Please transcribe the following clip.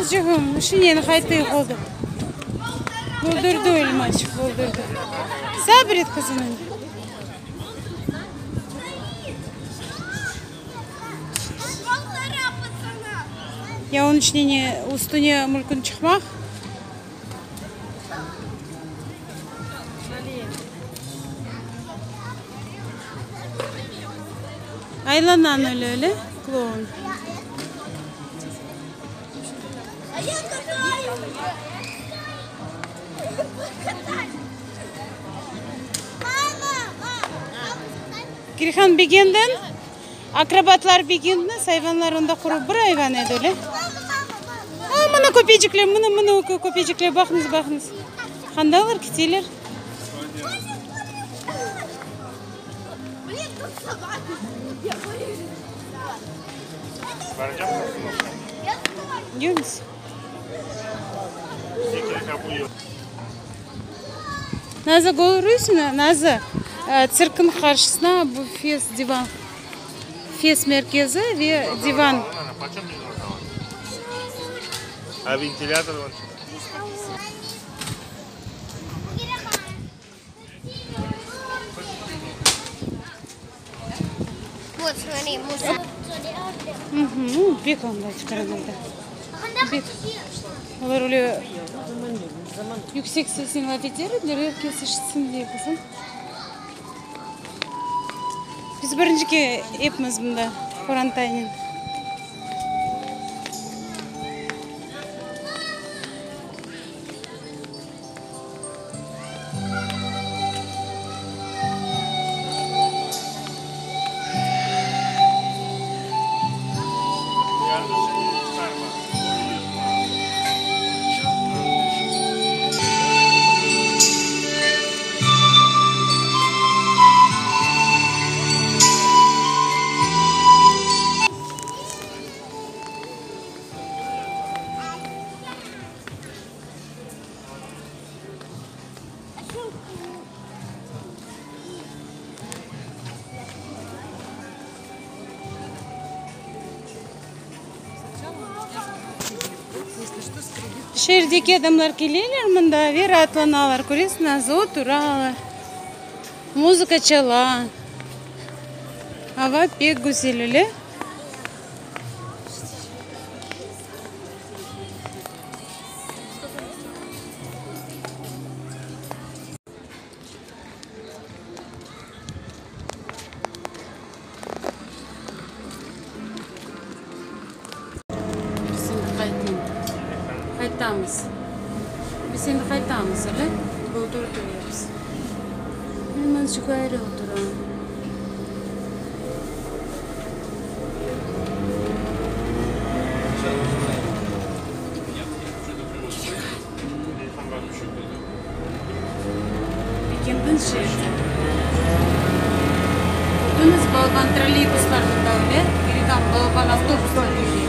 Qızçığım, şinen qaytayıq, oldı. Boldurdı elmaçıq, boldurdı. Sabır et, qızım. Ya onıñ içine ne, üstüne mülkün çıqmaq? Aylanan öyle, öyle, kloun. Kirhan begendiñ? Akrobatlar begendiñiz? Ayvanlar onda quru bir ayvan edi, öyle? A, mına köpecikler, mına, mına köpecikler, baqıñız, baqıñız. Qandalar kiteler? Yürüñiz. Nazı, körüsiñmi, Nazı, tsirkniñ qarşısına bu fes divan, fes merkezi ve divan. Bek anda çıqarğanda. Bek. Olar öyle yüksek sesnen laf eter ediler, er kes eşitsin diye, qızım. Biz birinci ke epimiz mında qorantaynen. Şeerdeki adamlar keleler mında ve raatlanalar, köresiñ, azı oturalar, muzıka çala, ava pek güzel, öyle? Biz endi qaytayım. Qaytamız. Biz endi qaytamız, öyle? Boldurdı episi. Men azıcıq ayrı oturam. Pekinniñ şeeri. Kördiñiz, balaban trolleybuslar mında öyle, iri tam balaban avtobuslar kele.